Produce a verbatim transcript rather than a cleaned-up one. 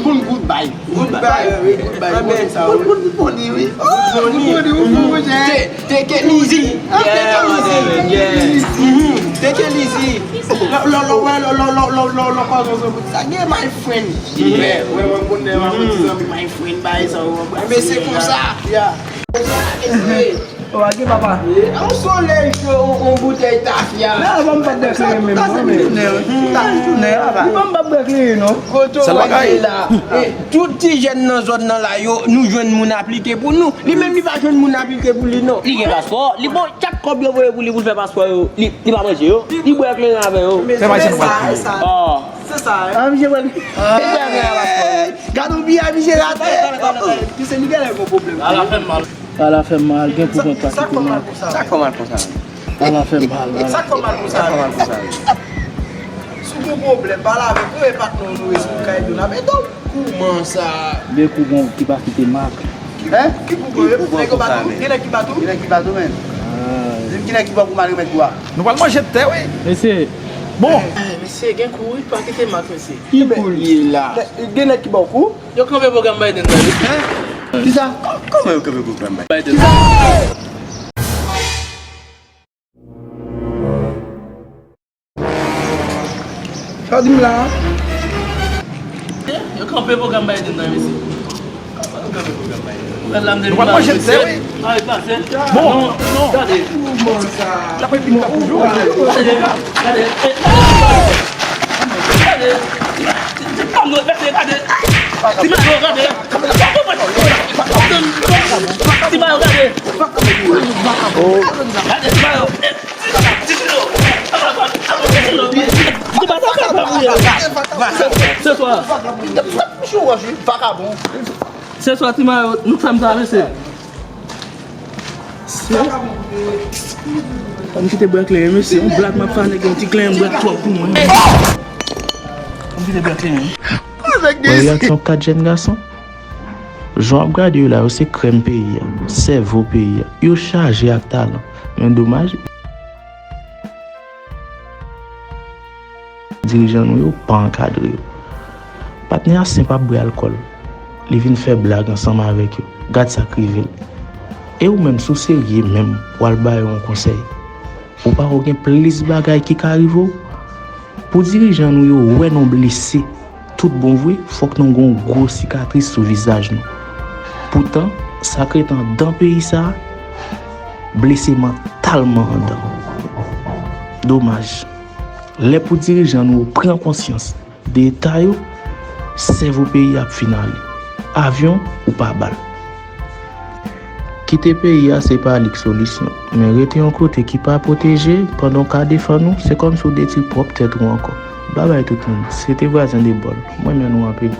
m konn good bye. Good bye, wi, good bye. Good morning, sa, wi. Good, good, good morning, wi. Oh, good morning, wi, monchè. Take it easy. Yeah, take it easy. Yeah. Mhm. Take it easy. Lò, lò, lò, wè, lò, lò, lò, lò, lò, lò, pa bezwen pou sa. Yeah, my friend. Yeah, wè, wè, mwen konnen, mwen konnen, my friend, bay sa, wè. Men se konsa. Yeah. Oh, a gen papa. Yon solèy cho, yon, yon boutèy tafya. Nan, ban m pa bwè kleren menm, non, men. Sa, sa, sa, sa, sa, sa, sa, non. Ban m pa bwè kleren, non. Kote w ye la? Eh, tout ti jèn nan zòn nan la, yo, nou jwenn moun aplike pou nou. Li menm, li pa jwenn moun aplike pou li, non. Li gen paspò, li bon, chak kòb yo voye pou li, pou l fè paspò yo, li, li pa manje yo, li bwè kleren avè yo. Fè bay sa nou pral fini. Oh. Se sa, hein? Ah, misye pral. Ah. Gade yon biyè, misye rate. Misye, li genlè gon pwoblèm. Ala fè m mal. Ala fè m mal, gen pou mwen pa kite mal. Sa k fè mal konsa? Ala fè m mal, ala. Sa k fè mal konsa? Sa k fè mal konsa? Si w gen pwoblèm, pale avèk nou, e patnè w nou resi kay nou n ap ede w. Kouman sa? Gen pou bon ki pa kite mak. Hein? Ki pou bon? Nèg yo bat ou? Gen nèg ki bat ou? Gen nèg ki bat ou, men. Ah. Di m ki nèg ki ba w kou mal remèt kou a? Nou pral manje tè, wi. Mesye. Bon. Eh, mesye, gen kou wi, pa kite mak, mesye. Ki kou li ye la? Gen nèg ki ba w kou? Yo kanpe pwogram Biden nan, wi. Hein? Kisa? Kòman yo kanpe pwogram Biden? Biden. Sa w di m la a? Yo kanpe pwogram Biden nan, mesye. Kòman yo kanpe pwogram Biden? Nou pral manje tè, wi. Bon, non, non. Gade. L ap repete l toujou. Gade, gade. Gade. Gade. Ti mayo, gade. Ti mayo, gade. Gade, ti mayo. Se swa. Se swa, ti mayo, nou fè m travèse. Ann kite bwè kleren, mesye. Yon blag m ap fè nèg yo, ti kleren bwè twòp pou mwen. Ann kite bwè kleren. Wè, y a ti yon kat jèn gason. Jan w ap gade yo la, yo se krèm peyi a, sèvo peyi a. Yo chaje ak talan. Men domaj, dirijan nou yo pa ankadre yo. Patnè a senp ap bwè alkòl. Li vin fè blag ansanm avèk yo. Gad sa k rive l. E ou menm, si w serye menm, w al ba yo yon konsèy. Ou pa wè w gen plis bagay ki ka rive w? Pou dirijan nou yo wè nou blese, tout bon vre, fòk nou gen yon gwo sikatris sou vizaj nou. Poutan, sa k ret anndan peyi sa a, blese mantalman anndan. Domaj. Lè pou dirijan nou yo pran konsyans de eta yo, sèvo peyi a ap fin ale. Avyon ou pa ba l. Kite peyi a se pa li k solisyon, men rete yon kote ki pa pwoteje pandan w ka defann ou, se kòmsi w detwi pwòp tèt ou ankò. Babay tout moun, se te Vwazen de Bòl, mwen renmen nou anpil.